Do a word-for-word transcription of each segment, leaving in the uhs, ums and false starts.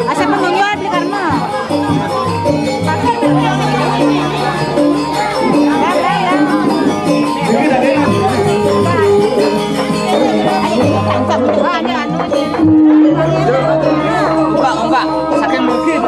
Asa pengunjung beli karma. Enggak, enggak. Saking mungkin.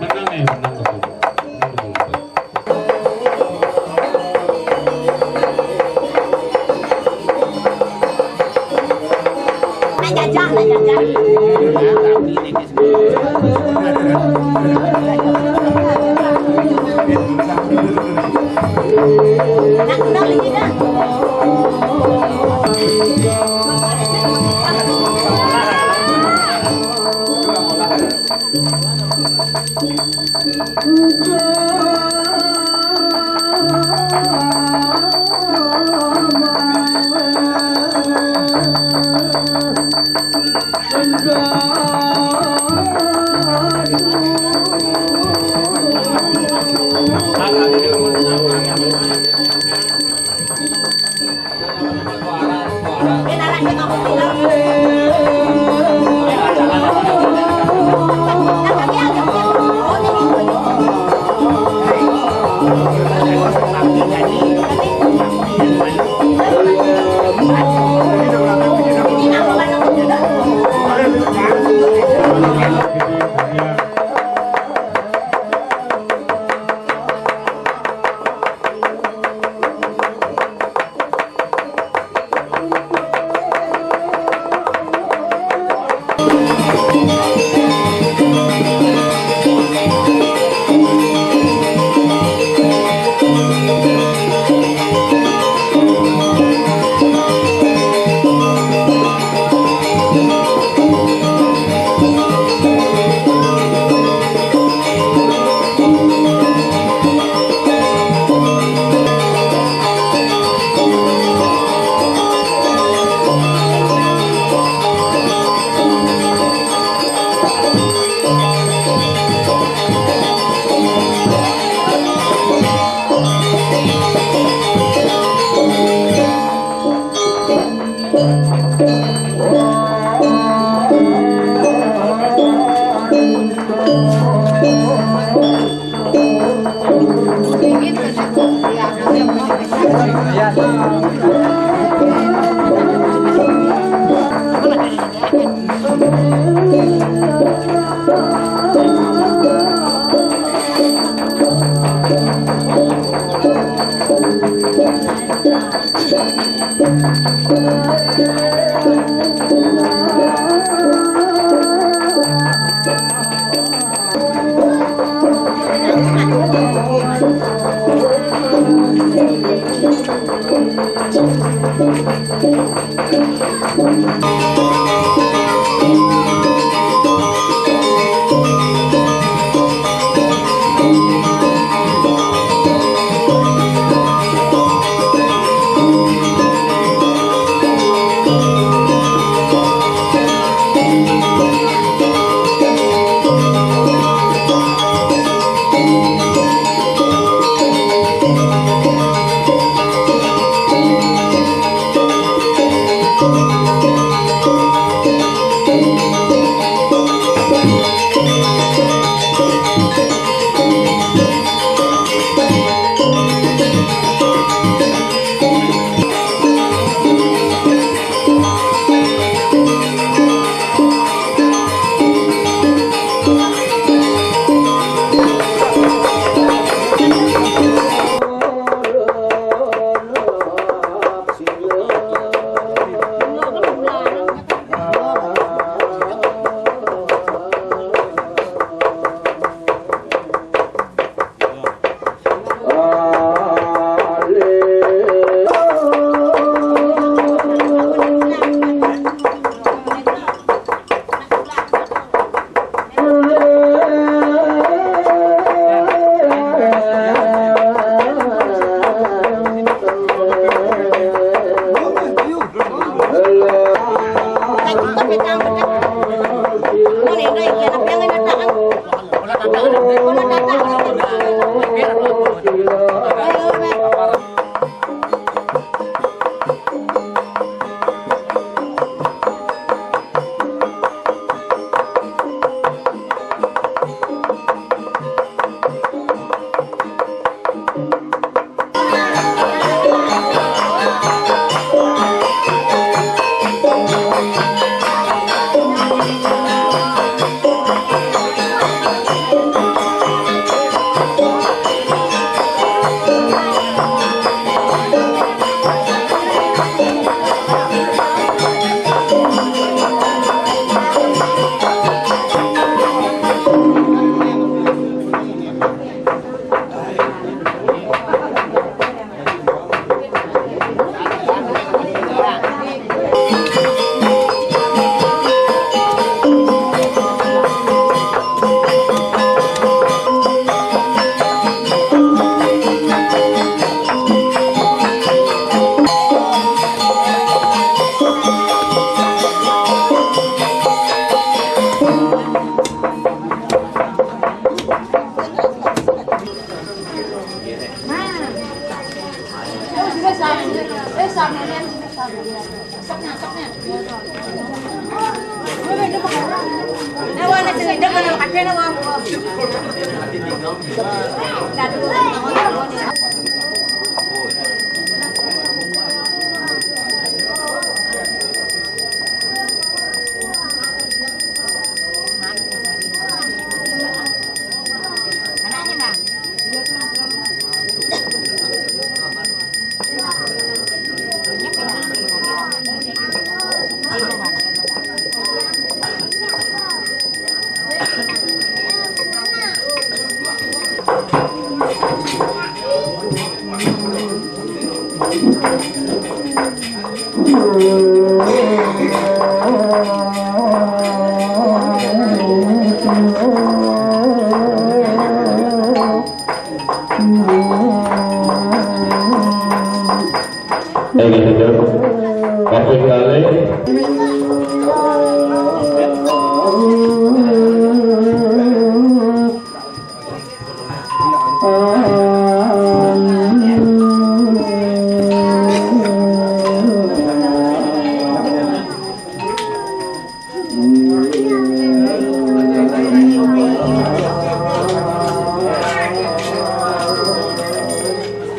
Menang ya, menang. Nah, jajah, nah, jajah. Nah, udah lagi dah.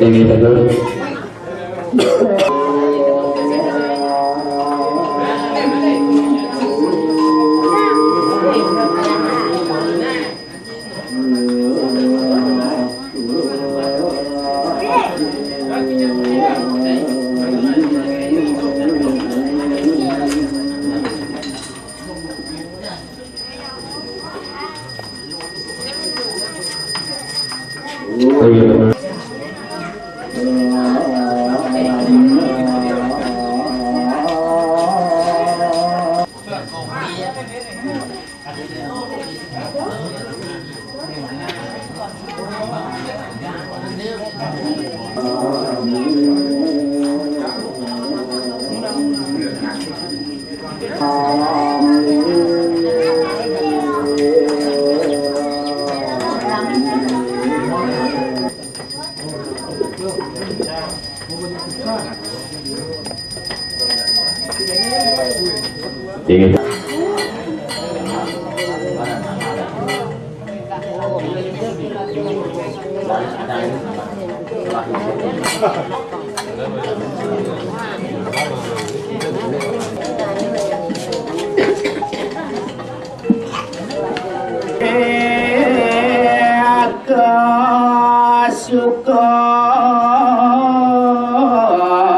Ini betul.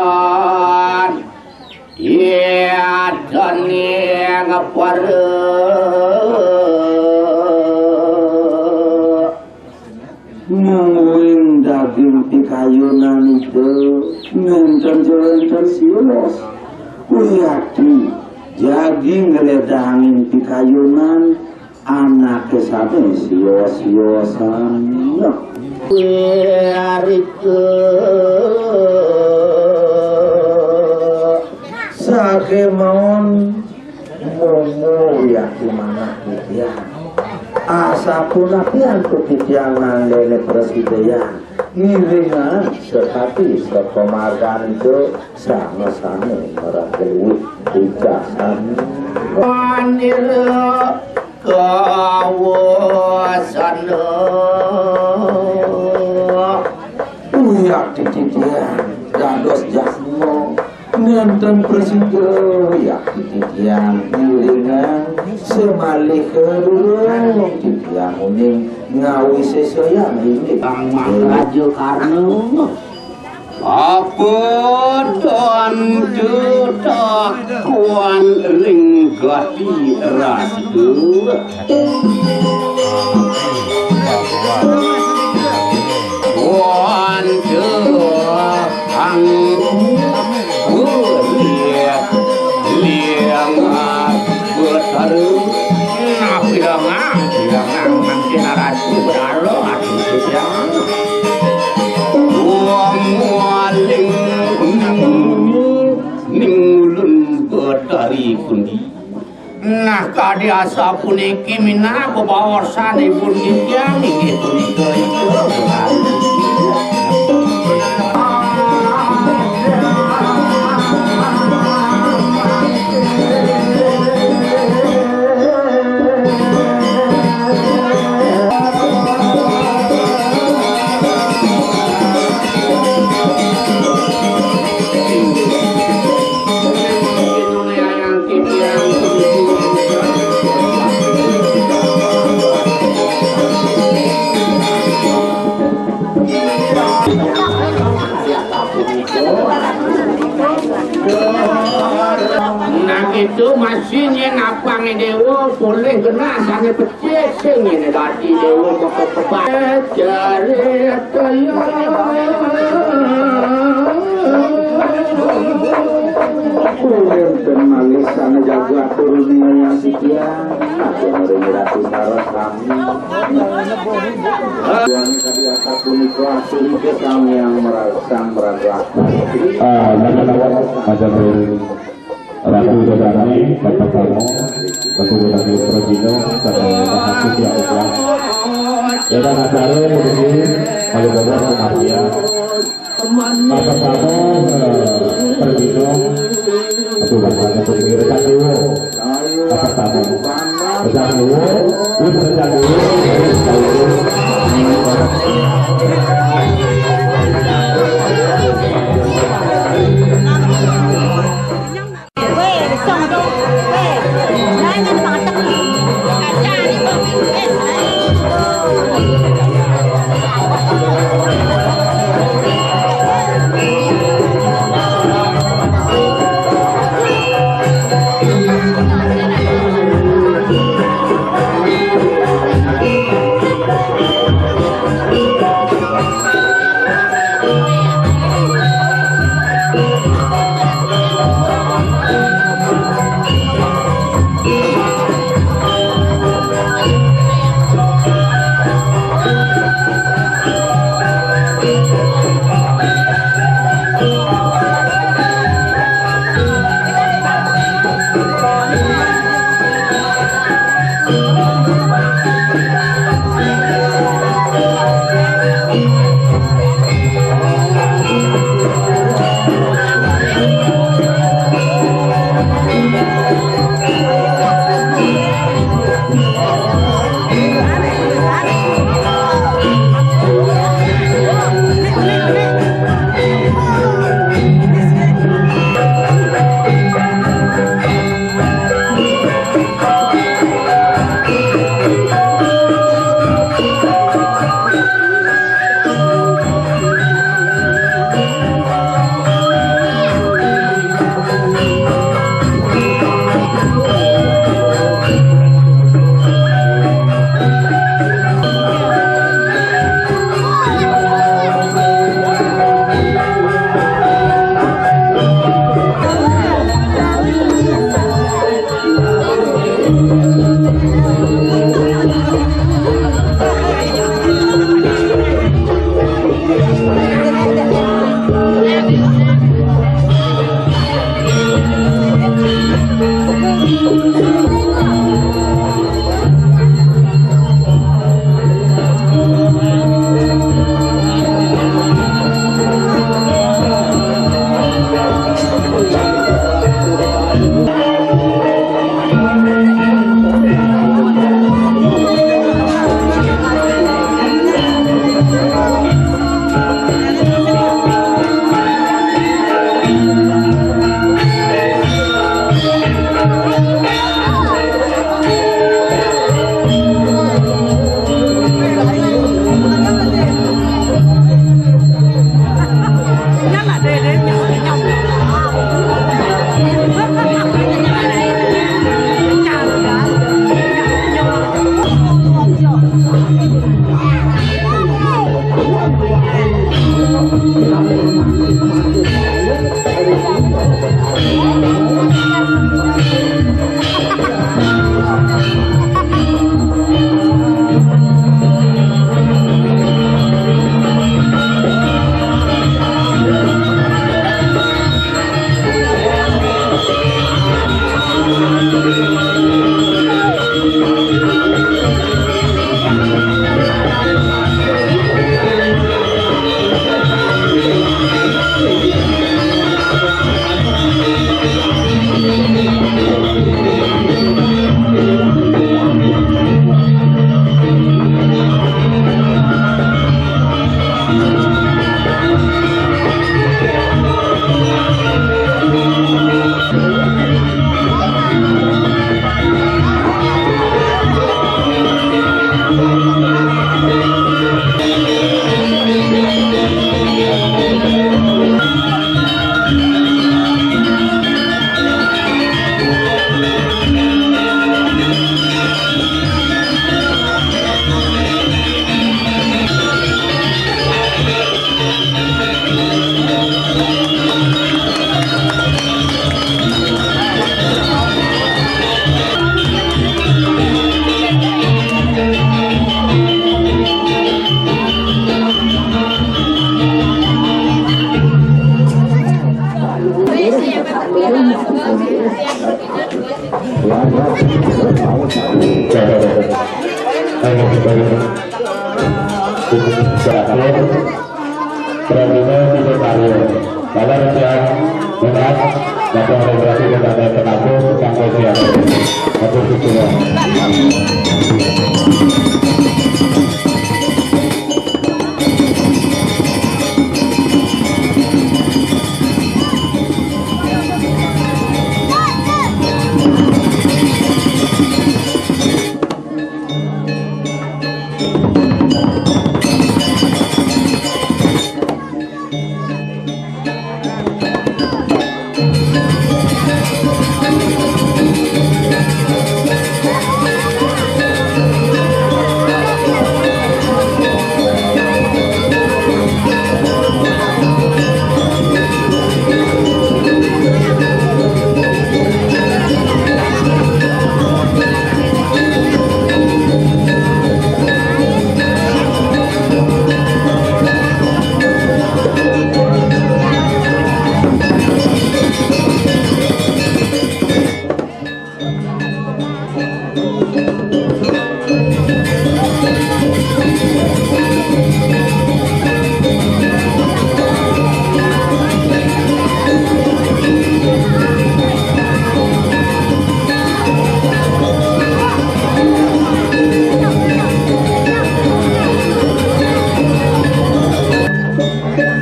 Kasukan iya dani ngepara mungguing daging pikayunan itu ngenten jawenten silos. Kuyati jagi ngledangin pikayunan anake sane sios-siosan. Kuyarika sakemawon momo yati manah titiang. Asapunapi antuk titiang nandene prasida, ngiringang sakadi sapamargan itu sama-sama marang luwih bijaksana. Manira kawasana. Uyah titiang dados jasma. Nénten prasida, ya titiang ngiringang semalih kadurung titiang uning ngawisesayang inggih. Kang Maharaja Karna. Apa dan tetakuan ring gati rasa. Wanda angku liang liang betara. Nah, pilangan, pilangan mangkin ratu berala ati pilangan. Wong waling ning ulun betari pundi. Nah, kadi asapuniki minab bebaosan ipun titiang inggih punika. Nah, itu masih nyen apang dewa boleh kena sana pecik sing nyen dadi dewa maka pebat. Jare kaya. Kulir dan malis sana jaga turun yang setia. Aku hari ratu sarasami. Tuan kadi asapunika asuri kesang yang merasang merasa. Ah, nama-nama macam Ratu Dadane, Bapak Samo, Ratu Dadane Prajina, Dadane Mahasiswa Islam. Ya, dan acara menuju Malioboro Kematian. Bapak Samo, eh, Prajina, Ratu Dadane Prajina, Ratu Dadane. Bapak Samo. Ratu Dadane, Ratu Dadane. Berakhir, Pramuka Sidokaryo. Kalau siap, benar, dapat berarti kepada penabuh, sampai siap. Atur semua.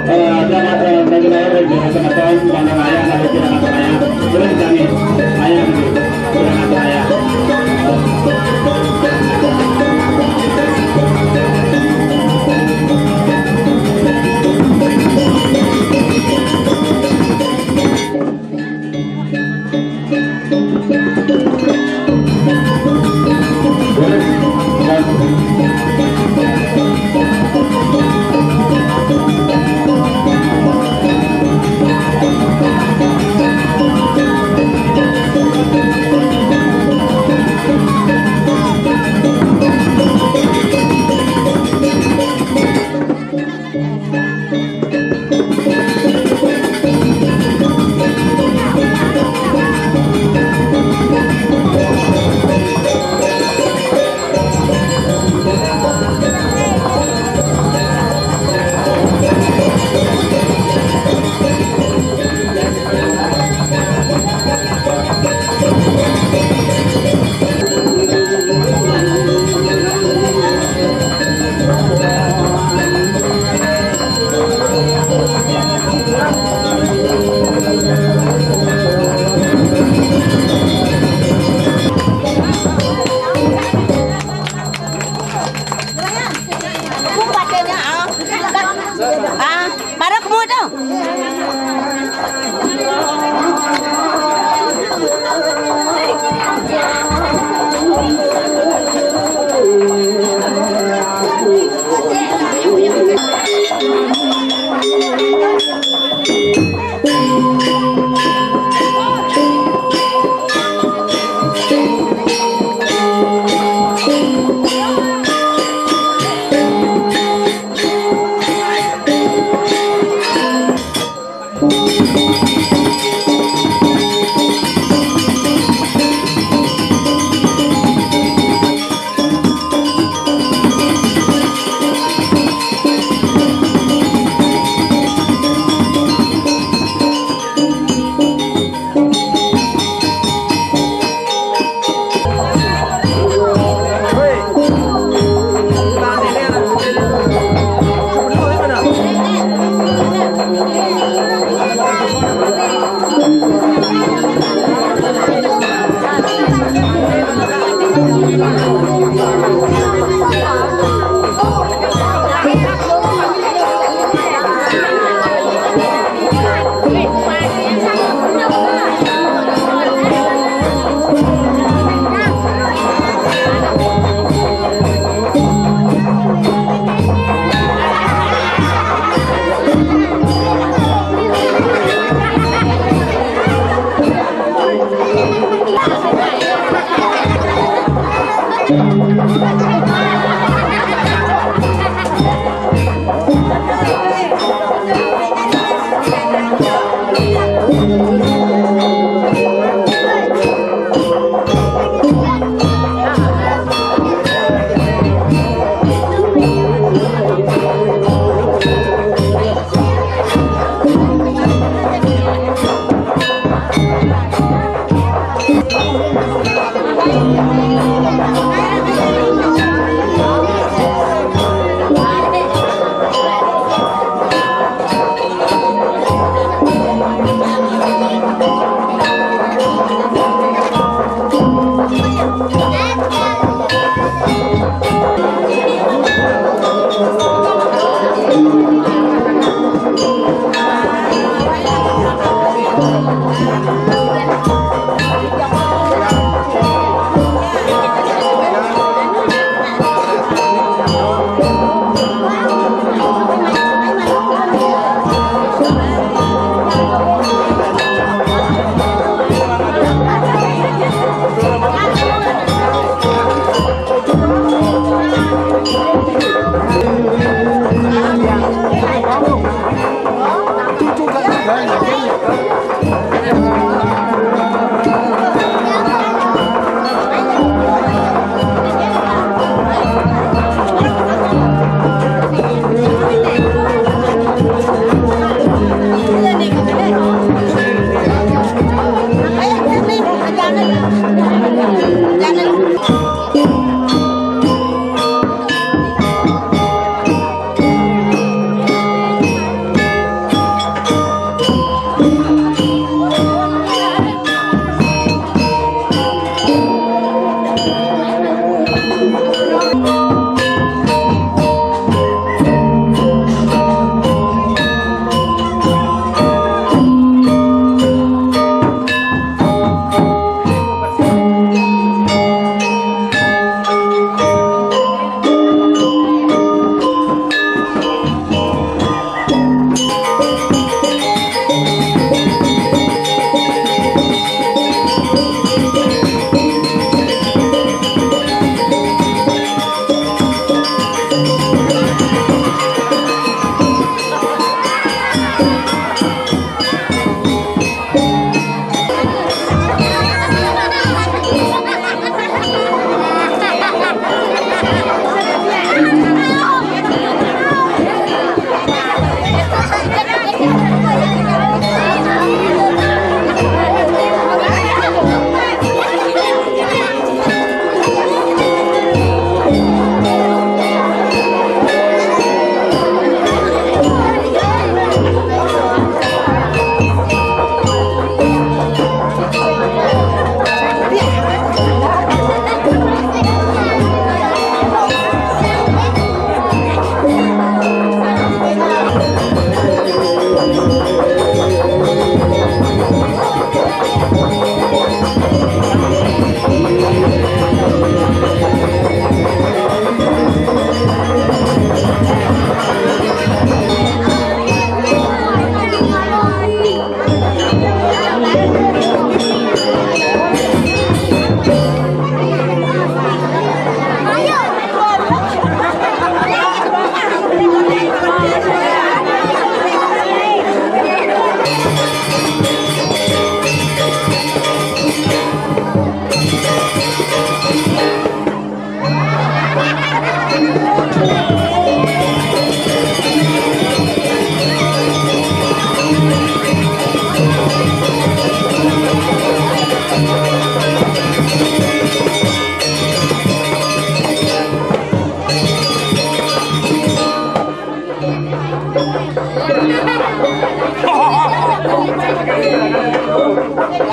Eh, selamat, eh, pagi, Pak, eh, selamat tahun, Bang Raya, kalau tidak ada Raya, boleh kami, Raya, gitu, tidak ada Raya. Ah, baru kamu tu.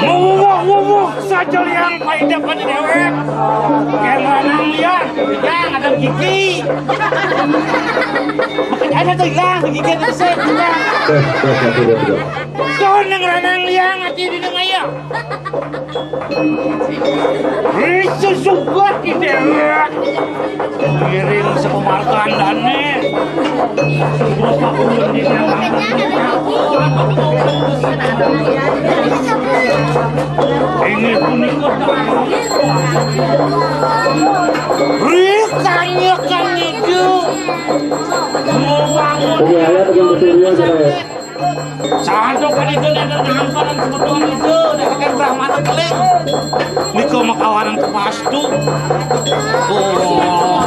Ngowok-ngowok saja liang paida pada dewek. Kayak lanang liang, liang ada gigi. Makanya ada tuh hilang gigi ada sih. Tuh, tuh, tuh, tuh, tuh. Tuh nang lanang liang ati di nang ayah. Ih, sesugat ide. Ngiring sepemargandane. Ini punika. Ih, kanyek, kanyek, Ju. Mau bangun. Iya, iya, betul, betul, iya, betul. Santo kan itu dan hamparan kebutuhan itu, nek pakai brahmana keling. Niku makawaran kepastu. Oh.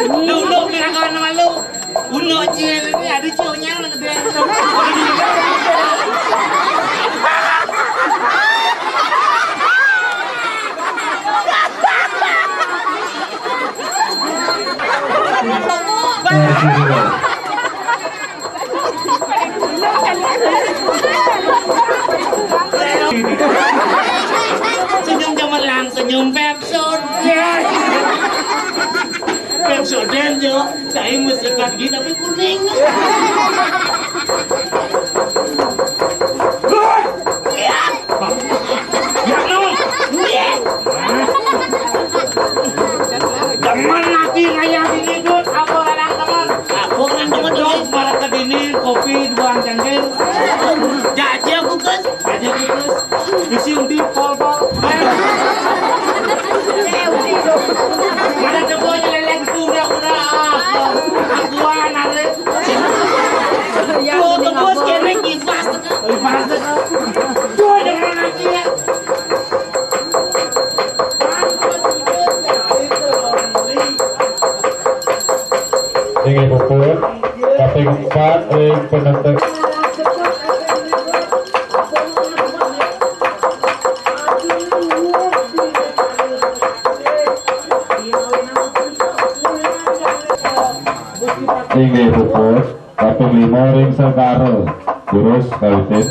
Dulu kira-kira nama lu. Uno cil ini ada cowoknya anak gede. Senyum cemerlang, senyum Pepsodent. Pepsodent, yo. Saya mesti ikat gigi tapi kuning. Ya, no. Teman lagi ngayah ini, Dut. Apa orang teman? Apa orang teman, Dut? Dok, para kedini, kopi, dua cangkir. Jaja, bukan? Jaja, bukan. Bisi undi pol-pol. Ada coba nyeleleng tuh udah udah. Aku narik. Tuh tebus kene kipas tengah. Kipas tengah. Tuh dengan nanti ya. Inggih puput, kaping empat ring penentu. Inggih puput, kaping lima ring segara. Terus kawitin.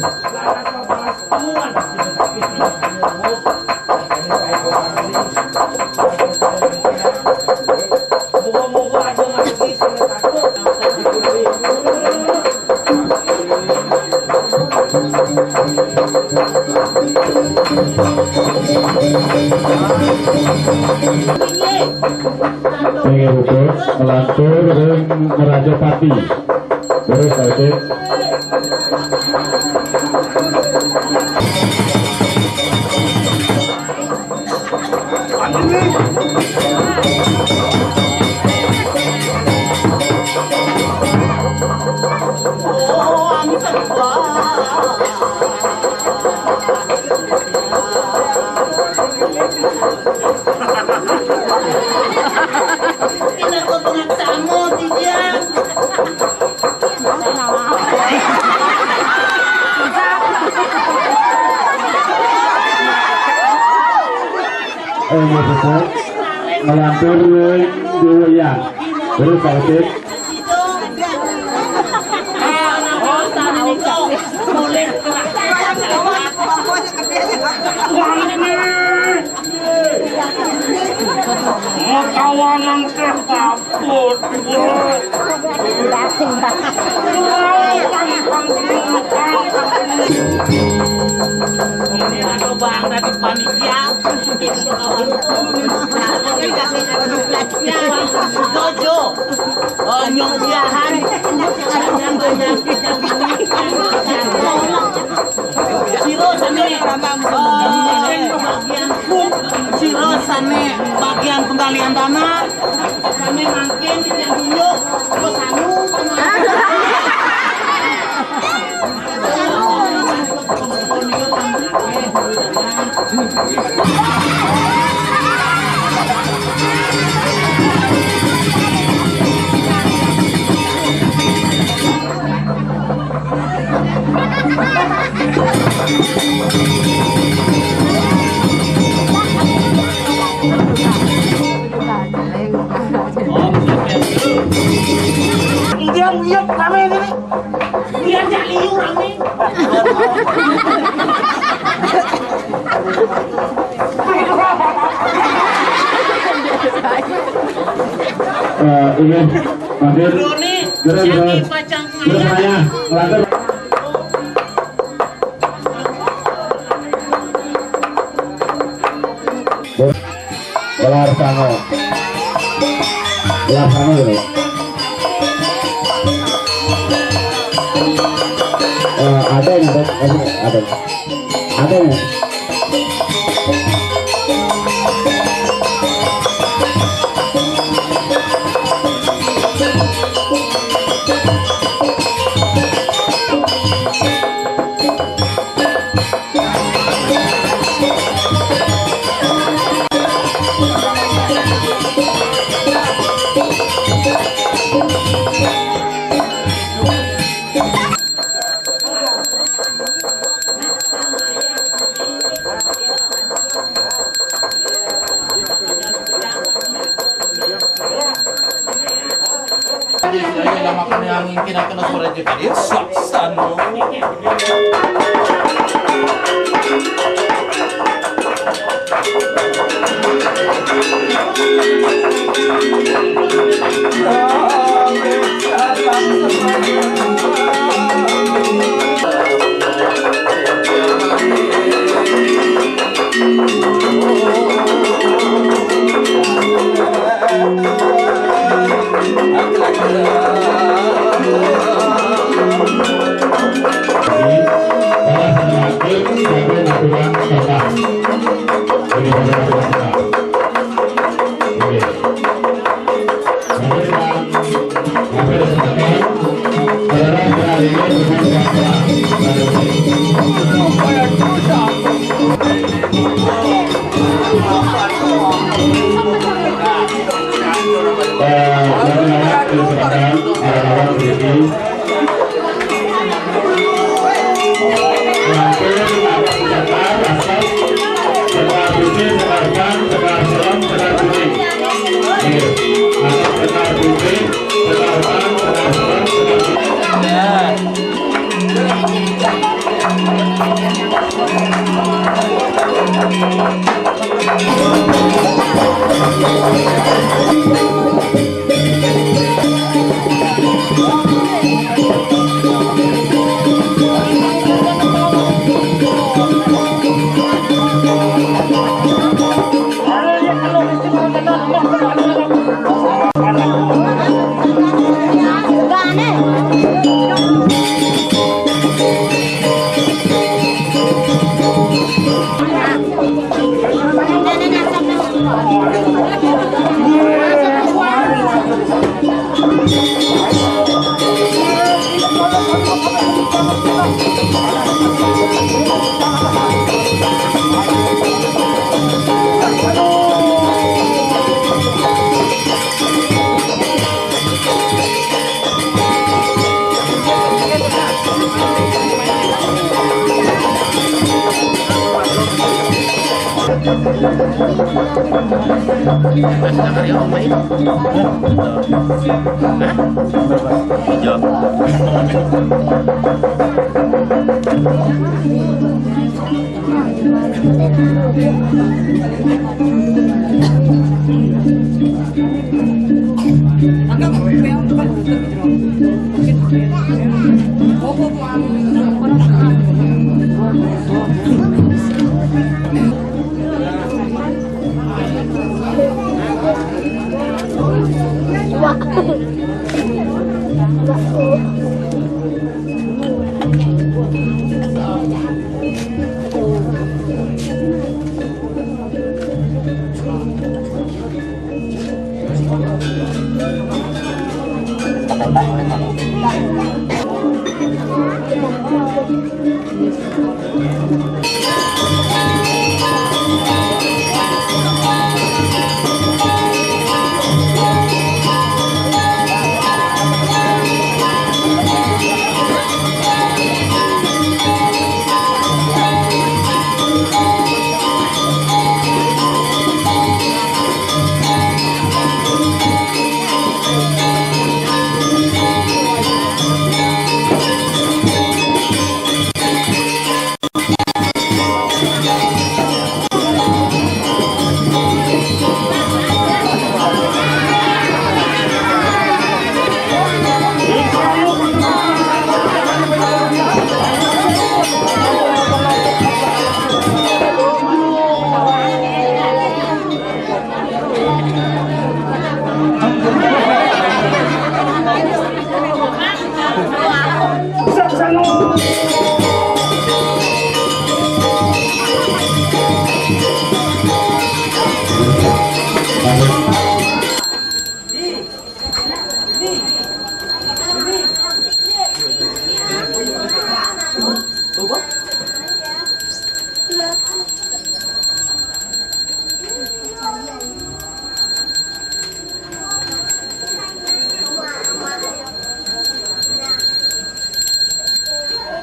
Inggih puput, melantur ring Meraja Pati. Terus, Pak Haji. Pinakot nga samo, Tijang. Ngelantur, eh, dua ya. Terus, Pak Hakim. Kawanan teh kabur. Ini ada bang dari panitia. Jojo. Oh, nyong jahan. Siro sane, eh, bagian, siro sane bagian penggalian tanah. Sane mangkin di tiang tunjuk, terus anu. Dia lihat kami ini. Dia jadi orang ini. Eh, ini, Mas Dur. Doni, Dur, Dur. Siapa pacang Dur, saya. Ngelantur. Gelar Sango. Gelar Sango ini. Eh, ada yang ada, ada, ada yang. Lama kami angin kena kena suara jepit. Saksano.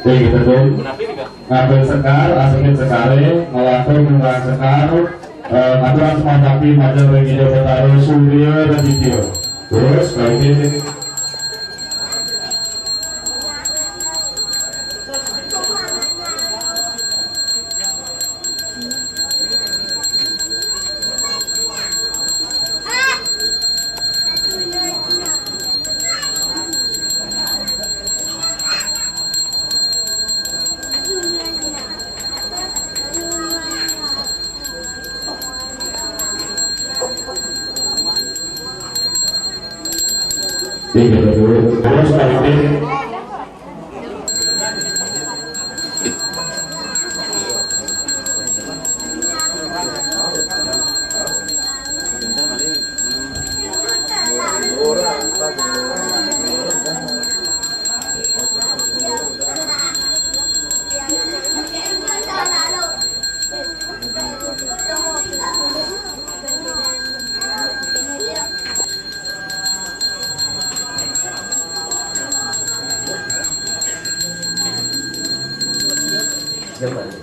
Oke, kita tuh ngambil sekar, asupin sekare, ngelantur nunggang sekar, eh, aturan semua tapi majeng ring Ida Betara Surya Raditya. Terus, balikin. Tiga dulu. Terus, balikin.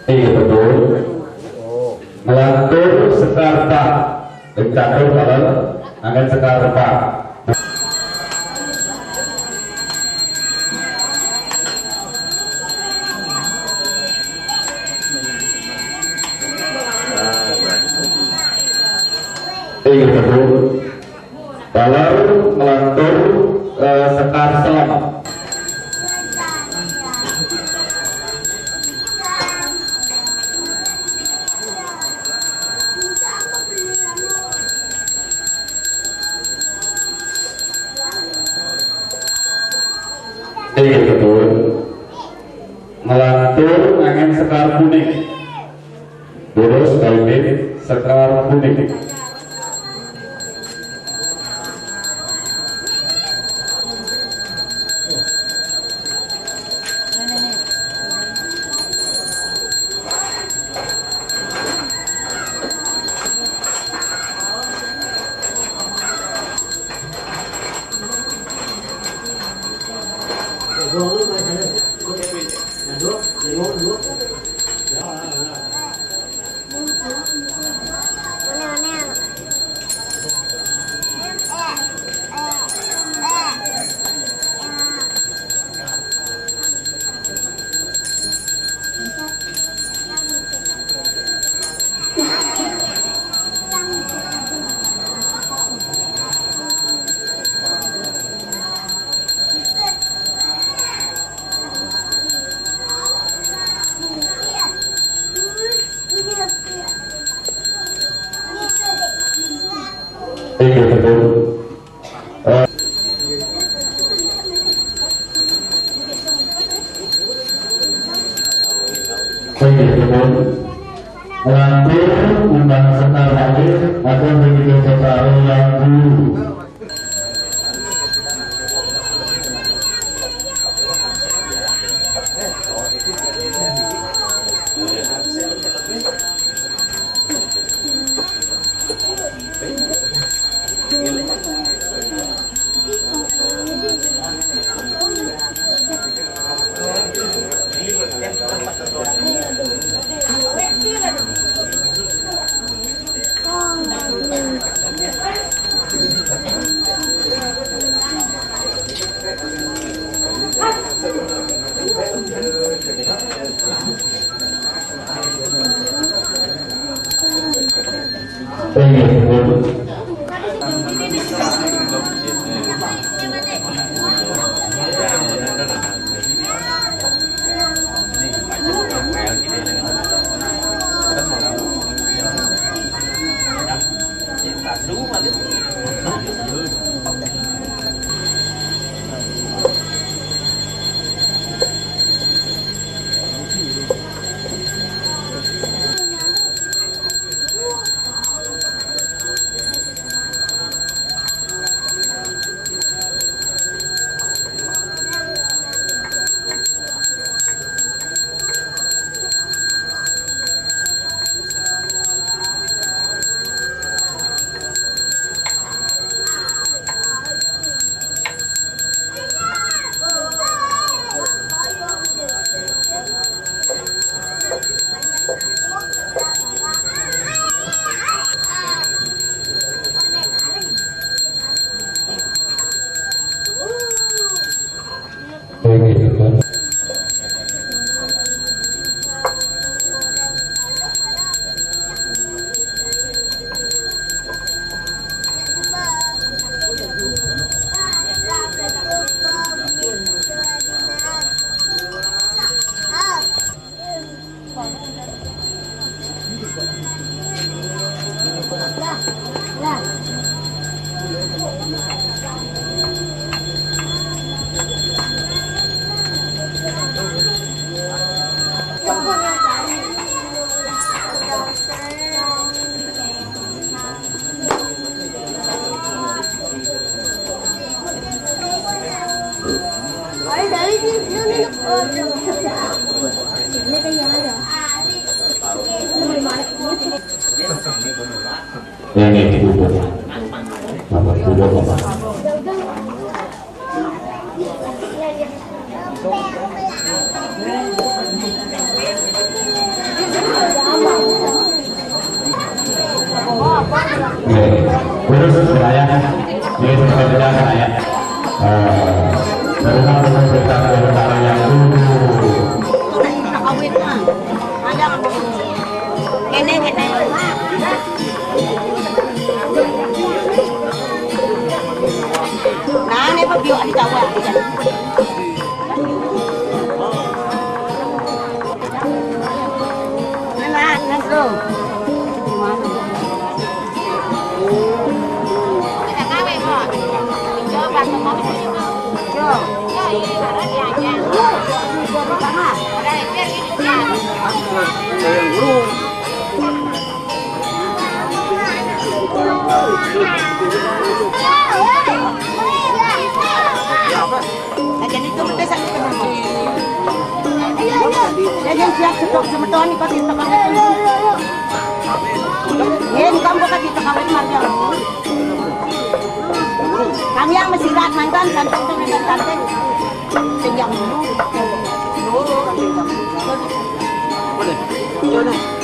Iya, betul. Ngelantur sekar pang. Ring catur, taler, anggen sekar pang. Iya, betul. Taler ngelantur, eh, sekar selem. Iya, betul. Ngelantur anggen sekar kuning. Terus, balikin sekar kuning. Oke, betul. Lantur, undang senar lagi, atau begitu separuh yang dulu. Ini dikubur. Bapak kubur, Bapak. Oke. Terus saya, ini saya, saya. Eh, terus saya cerita dari yang dulu. Kene, kene. Nah, ini apa biok di kawat? Enak, enak, bro. Nah, jadi itu betul satu teman. Jadi yang siap setok semeton ikut itu kan. Ini kamu kasih itu kawin marga. Kami yang mesirat mantan santai itu mantan santai. Sejak dulu. Dulu kan sejak dulu. Boleh. Iya, dah.